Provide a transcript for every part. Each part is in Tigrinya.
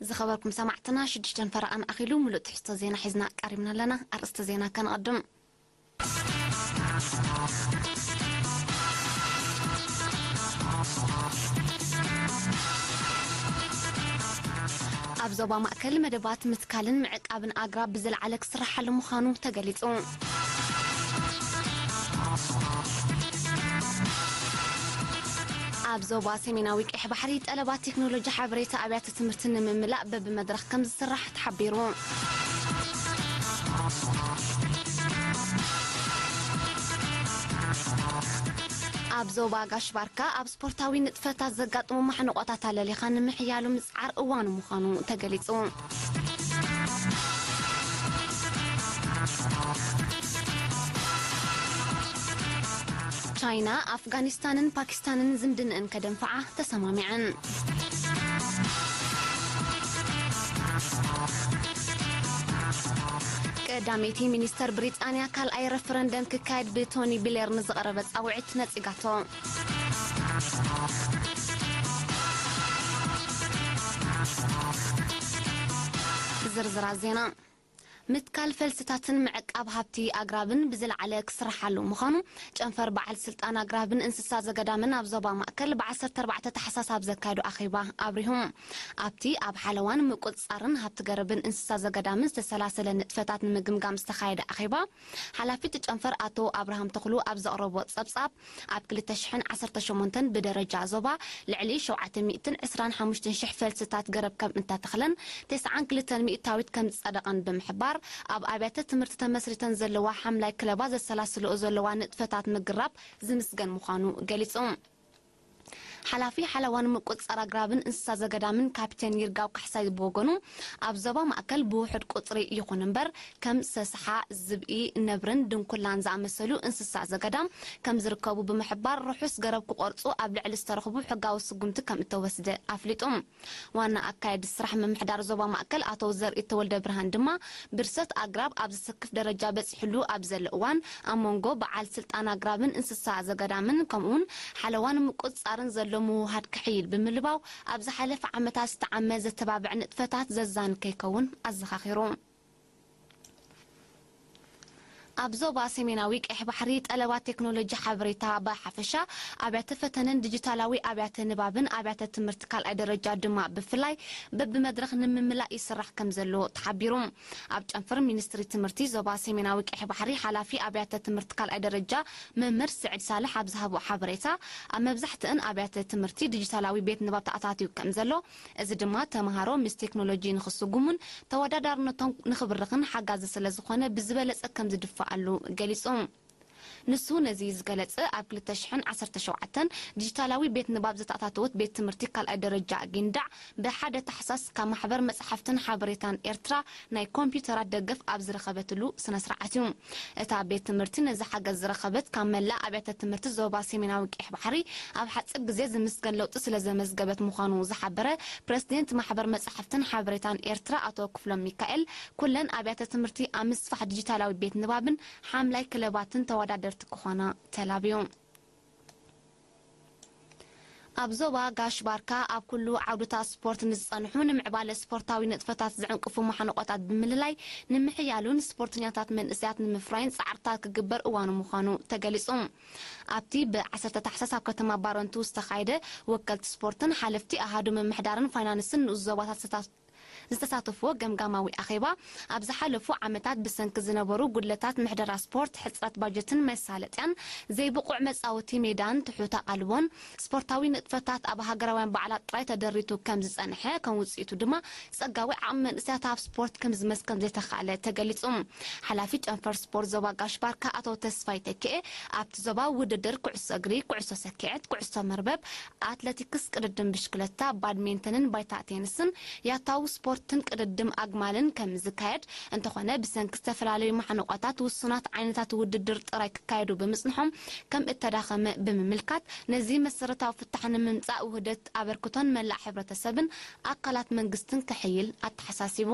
ዝኸበርኩም ሰማዕትና፣ ሽዱሽተን ፈረቓን ኣኺሉ፣ ምሉእ ትሕዝቶ ዜና ሒዝና ቀሪብና ኣለና። ኣርእስቲ ዜና ከነቐድም። ኣብ ዞባ ማእከል መደባት ምትካልን ምዕቃብን ኣግራብ ብዝለዓለ ክስራሓሉ ምዃኑ ተገሊጹ። ኣብ ዞባ ሰሜናዊ ቀይሕ ባሕሪ ጠለባት ቴክኖሎጂ ሓበሬታ ኣብያተ ትምህርቲ ንምምላእ በብመድረኽ ከም ዝስራሕ ተሓቢሩ። ኣብ ዞባ ጋሽ ባርካ ኣብ ስፖርታዊ ንጥፈታት ዘጋጥሙ ማሕንቆታት ኣለሊኻ ንምሕያሉ ምጽዓር እዋኑ ምዃኑ ተገሊጹ። ቻይና፣ ኣፍጋኒስታንን ፓኪስታንን ዝምድንእን ከደንፍዓ ተሰማሚዐን። ቀዳመይቲ ሚኒስተር ብሪጣንያ፣ ካልኣይ ረፈረንደም ክካየድ ብቶኒ ብሌር ንዝቐረበ ጻውዒት ነጺጋቶ። ዝርዝራት ዜና። ምትካል ፈልስታትን ምዕቃብ ሃብቲ ኣግራብን ብዝለዓለ ክስርሓሉ ምዃኑ ጨንፈር በዓል ስልጣን ኣግራብን እንስሳ ዘገዳምን ኣብ ዞባ ማእከል ብ ዓሰርተ ኣርባዕተ ታሕሳስ ኣብ ዘካየዶ ኣኼባ ኣብሪሁ። ኣብቲ ኣብ ሓለዋን ምቁጽጻርን ሃብቲ ገረብን እንስሳ ዘገዳምን ዝተሰላሰለ ንጥፈታት ንምግምጋም ዝተኻየደ ኣኼባ፣ ሓላፊ እቲ ጨንፈር ኣቶ ኣብርሃም ተኽሉ ኣብ ዘቕረቦ ጸብጻብ፣ ኣብ ክልተ ሽሕን ዓሰርተ ሸሞንተን ብደረጃ ዞባ ልዕሊ ሸውዓተ ሚእትን ዕስራን ሓሙሽተን ሽሕ ፈልስታት ገረብ ከም እተተኽለን፣ ተስዓን ክልተን ሚእታዊት ከም ዝጸደቐን ብምሕባር፣ ኣብ ኣብያተ ትምህርቲ ተመስሪተን ዘለዋ ሓምላይ ክለባ ዘሰላስልኦ ዘለዋ ንጥፈታት ምግራብ ዝምስገን ምዃኑ ገሊጹ። ሓላፊ ሓለዋን ምቁጽጻር ኣግራብን እንስሳ ዘገዳምን ካፕቴን ይርጋው ካሕሳይ ብወገኑ፣ ኣብ ዞባ ማእከል ብውሑድ ቁጽሪ ይኹን እምበር፣ ከም ሰስሓ፣ ዝብኢ፣ ነብርን ድንኩላን ዝኣመሰሉ እንስሳ ዘገዳም ከም ዝርከቡ ብምሕባር፣ ርሑስ ገረብ ክቖርጹ ኣብ ልዕሊ ዝተረኽቡ ሕጋዊ ስጉምቲ ከም እተወስደ ኣፍሊጡ። ዋና ኣካያዲ ስራሕ ምምሕዳር ዞባ ማእከል ኣቶ ዘርኢ ተወልደ ብርሃን ድማ፣ ብርሰት ኣግራብ ኣብ ዘሰክፍ ደረጃ በጺሕሉ ኣብ ዘሎ እዋን፣ ኣብ መንጎ በዓል ስልጣን ኣግራብን እንስሳ ዘገዳምን ከምኡውን ሓለዋን ምቁጽጻርን ዘሎ ምውህሃድ ክሕይል ብምልባው፣ ኣብ ዝሓለፈ ዓመታት ዝተዓመ ዘተባብዕ ንጥፈታት ዘዛን ከይከውን ኣዘኻኺሩ። ኣብ ዞባ ሰሜናዊ ቀይሕ ባሕሪ ጠለባት ቴክኖሎጂ ሓበሬታ ብሓፈሻ፣ ኣብያተ ፈተነን ዲጂታላዊ ኣብያተ ንባብን ኣብያተ ትምህርቲ ካልኣይ ደረጃ ድማ ብፍላይ በብመድረኽ ንምምላእ ይስራሕ ከም ዘሎ ተሓቢሩ። ኣብ ጨንፈር ሚኒስትሪ ትምህርቲ ዞባ ሰሜናዊ ቀይሕ ባሕሪ ሓላፊ ኣብያተ ትምህርቲ ካልኣይ ደረጃ መምህር ስዕድ ሳልሕ ኣብ ዝሃቦ ሓበሬታ፣ ኣብ መብዛሕትአን ኣብያተ ትምህርቲ ዲጂታላዊ ቤት ንባብ ተኣታትዩ ከም ዘሎ፣ እዚ ድማ ተምሃሮ ምስ ቴክኖሎጂ ንኽስጉሙን ተወዳዳርነቶም ንኽብርኽን ሓጋዚ ስለ ዝኾነ ብዝበለጸ ከም ዝድፍኣሉ ገሊጹ። ንሱ ነዚ ዝገለጸ ኣብ ክልተ ሽሕን ዓሰርተ ሸውዓተን ዲጂታላዊ ቤት ንባብ ዝተኣታተወት ቤት ትምህርቲ ካልኣይ ደረጃ ጊንዳዕ ብሓደ ታሕሳስ ካብ ማሕበር መጽሓፍትን ሓበሬታን ኤርትራ ናይ ኮምፒውተራት ደገፍ ኣብ ዝረኸበትሉ ስነ ስርዓት እዩ። እታ ቤት ትምህርቲ ነዚ ሓገዝ ዝረኸበት ካብ መላእ ኣብያተ ትምህርቲ ዞባ ሰሜናዊ ቀይሕ ባሕሪ ኣብ ሓጺር ግዜ ዝምስገን ለውጢ ስለ ዘመዝገበት ምዃኑ ዝሓበረ ፕረዚደንት ማሕበር መጻሕፍትን ሓበሬታን ኤርትራ ኣቶ ክፍሎም ሚካኤል፣ ኩለን ኣብያተ ትምህርቲ ኣብ ምስፋሕ ዲጂታላዊ ቤት ንባብን ሓምላይ ክለባትን ተወዳደርቲ ክኾና ተላብዩ። ኣብ ዞባ ጋሽ ባርካ ኣብ ኩሉ ዓውድታት ስፖርት ንዝጸንሑ ንምዕባለ ስፖርታዊ ንጥፈታት ዝዕንቅፉ ማሕንቆታት ብምልላይ ንምሕያሉን ስፖርተኛታት መንእሰያት ንምፍራይን ጻዕርታት ክግበር እዋኑ ምዃኑ ተገሊጹ። ኣብቲ ብ ዓሰርተ ታሕሳስ ኣብ ከተማ ባረንቱ ዝተኻየደ ወከልቲ ስፖርትን ሓለፍቲ ኣሃዱ ምምሕዳርን ፋይናንስን ንኡስ ዞባታት ዝተሳተፍዎ ገምጋማዊ ኣኼባ፣ ኣብ ዝሓለፉ ዓመታት ብሰንኪ ዝነበሩ ጉድለታት ምሕደራ ስፖርት፣ ሕጽረት ባጀትን መሳለጥያን፣ ዘይብቑዕ መጻወቲ ሜዳን ትሑት ኣቓልቦን ስፖርታዊ ንጥፈታት ኣብ ሃገራውያን በዓላት ጥራይ ተደሪቱ ከም ዝጸንሐ፣ ከም ውጽኢቱ ድማ ጸጋዊ ዓቕሚ መንእሰያት ኣብ ስፖርት ከም ዝመስከም ዘይተኻእለ ተገሊጹ። ሓላፊ ጨንፈር ስፖርት ዞባ ጋሽ ባርካ ኣቶ ተስፋይ ተኪኤ፣ ኣብቲ ዞባ ውድድር ኩዕሶ እግሪ፣ ኩዕሶ ሰኪዐት፣ ኩዕሶ መርበብ፣ ኣትለቲክስ፣ ቅድድም ብሽክለታ፣ ባድሜንተንን ባይታ ቴንስን ያታዊ ስፖርትን ቅድድም ኣግማልን ከም ዝካየድ እንተኾነ፣ ብሰንኪ ዝተፈላለዩ ማሕንቆታት ውሱናት ዓይነታት ውድድር ጥራይ ክካየዱ ብምጽንሖም ከም እተዳኸመ ብምምልካት፣ ነዚ መሰረታዊ ፍታሕ ንምምጻእ ውህደት ኣበርክቶን መላእ ሕብረተሰብን ኣካላት መንግስትን ክሕይል ኣተሓሳሲቡ።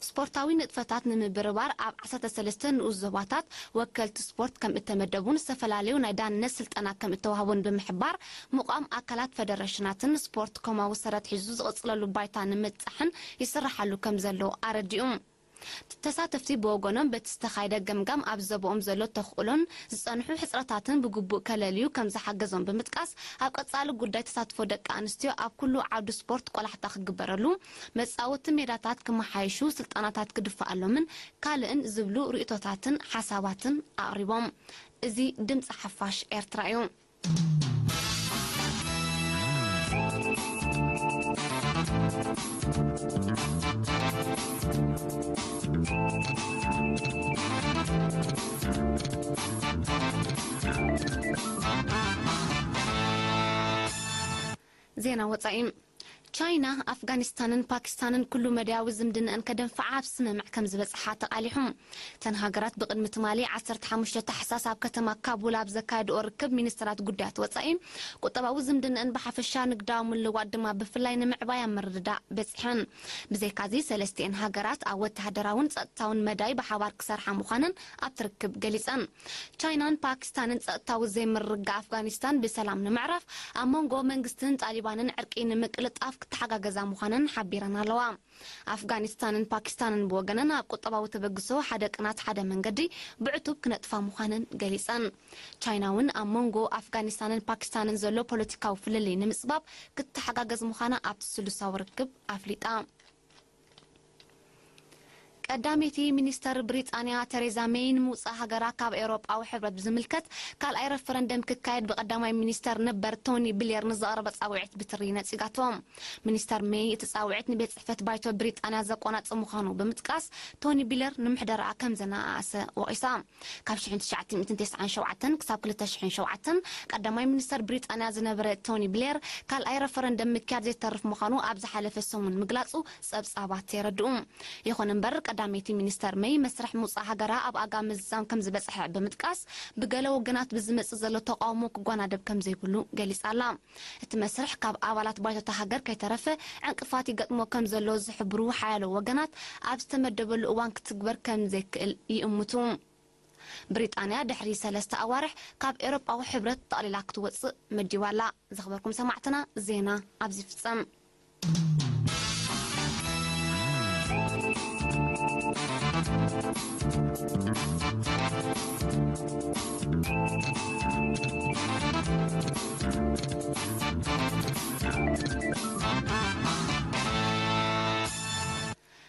ስፖርታዊ ንጥፈታት ንምብርባር ኣብ ዓሰርተ ሰለስተ ንኡስ ዞባታት ወከልቲ ስፖርት ከም እተመደቡን ዝተፈላለዩ ናይ ዳንነት ስልጠና ከም እተዋህቡን ብምሕባር፣ ምቋም ኣካላት ፈደረሽናትን ስፖርት ከምኡ ሰረት ሒዙ ዝቕጽለሉ ባይታ ንምብጻሕን ይስራሓሉ ከም ዘሎ ኣረዲኡ። ተሳተፍቲ ብወገኖም በቲ ዝተኻየደ ገምጋም ኣብ ዘበኦም ዘሎ ተኽእሎን ዝጸንሑ ሕጽረታትን ብግቡእ ከለልዩ ከም ዝሓገዞም ብምጥቃስ፣ ኣብ ቀጻሊ ጉዳይ ተሳትፎ ደቂ ኣንስትዮ ኣብ ኩሉ ዓውዲ ስፖርት ቆላሕታ ክግበረሉ፣ መጻወቲ ሜዳታት ክመሓየሹ ስልጠናታት ክድፈኣሎምን ካልእን ዝብሉ ርእይቶታትን ሓሳባትን ኣቕሪቦም። እዚ ድምጺ ሓፋሽ ኤርትራ እዩ። ዜና ወጻኢ። ቻይና፣ ኣፍጋኒስታንን ፓኪስታንን ኩሉ መዳያዊ ዝምድንአን ከደንፍዓ ኣብ ስምምዕ ከም ዝበጽሓ ተቓሊሑ። እተን ሃገራት ብቕድሚ ትማሊ ዓሰርተ ሓሙሽተ ታሕሳስ ኣብ ከተማ ካቡል ኣብ ዘካየድኦ ርክብ ሚኒስትራት ጉዳያት ወጻኢ፣ ቁጠባዊ ዝምድንአን ብሓፈሻ ንግዳዊ ምልዋጥ ድማ ብፍላይ ንምዕባይ ኣብ ምርድዳእ በጺሐን። ብዘይካዚ፣ ሰለስቲኤን ሃገራት ኣብ ወተሃደራውን ጸጥታውን መዳይ ብሓባር ክሰርሓ ምዃነን ኣብቲ ርክብ ገሊጸን። ቻይናን ፓኪስታንን ጸጥታዊ ዘይምርግጋእ ኣፍጋኒስታን ብሰላም ንምዕራፍ ኣብ መንጎ መንግስትን ጣሊባንን ዕርቂ ንምቅልጣፍ ክተሓጋገዛ ምዃነን ሓቢረን ኣለዋ። ኣፍጋኒስታንን ፓኪስታንን ብወገነን ኣብ ቁጠባዊ ተበግሶ ሓደ ቅናት ሓደ መንገዲ ብዕቱብ ክነጥፋ ምዃነን ገሊጸን። ቻይና እውን ኣብ መንጎ ኣፍጋኒስታንን ፓኪስታንን ዘሎ ፖለቲካዊ ፍልልይ ንምጽባብ ክትተሓጋገዝ ምዃና ኣብቲ ስሉሳዊ ርክብ ኣፍሊጣ። ቀዳመይቲ ሚኒስተር ብሪጣንያ ተሬዛ ሜይ ንምውጻእ ሃገራ ካብ ኤውሮጳዊ ሕብረት ብዝምልከት ካልኣይ ረፈረንደም ክካየድ ብቀዳማይ ሚኒስተር ነበር ቶኒ ብሌር ንዘቕረበ ጻውዒት ብትሪ ነጺጋቶ። ሚኒስተር ሜይ እቲ ጻውዒት ንቤት ጽሕፈት ባይቶ ብሪጣንያ ዘቆናጽ ምዃኑ ብምጥቃስ፣ ቶኒ ብሌር ንምሕደራኣ ከም ዘነኣኣሰ ወቒሳ። ካብ ሽሕን ትሽዓተ ሚእትን ተስዓን ሸውዓተን ክሳብ ክልተ ሽሕን ሸውዓተን ቀዳማይ ሚኒስተር ብሪጣንያ ዝነበረ ቶኒ ብሌር ካልኣይ ረፈረንደም ምክያድ ዘይተርፍ ምዃኑ ኣብ ዝሓለፈ ሰሙን ምግላጹ ጸብጻባት የረድኡ። ይኹን እምበር፣ ቀዳመይቲ ሚኒስተር መይ መስርሕ ምውጻእ ሃገራ ኣብ ኣጋ ምዝዛም ከም ዝበጽሐ ብምጥቃስ፣ ብገለ ወገናት ብዝመጽእ ዘሎ ተቓውሞ ክጓናደብ ከም ዘይብሉ ገሊጻ ኣላ። እቲ መስርሕ ካብ ኣባላት ባይቶታ ሃገር ከይተረፈ ዕንቅፋት ይገጥሞ ከም ዘሎ ዝሕብሩ ሓያሎ ወገናት፣ ኣብ ዝተመደበሉ እዋን ክትግበር ከም ዘይክእል ይእምቱ። ብሪጣንያ ድሕሪ ሰለስተ ኣዋርሕ ካብ ኤውሮጳዊ ሕብረት ጠቕሊላ ክትወጽእ መዲባ ኣላ። ዘኽበርኩም ሰማዕትና፣ ዜና ኣብዚ ይፍጸም።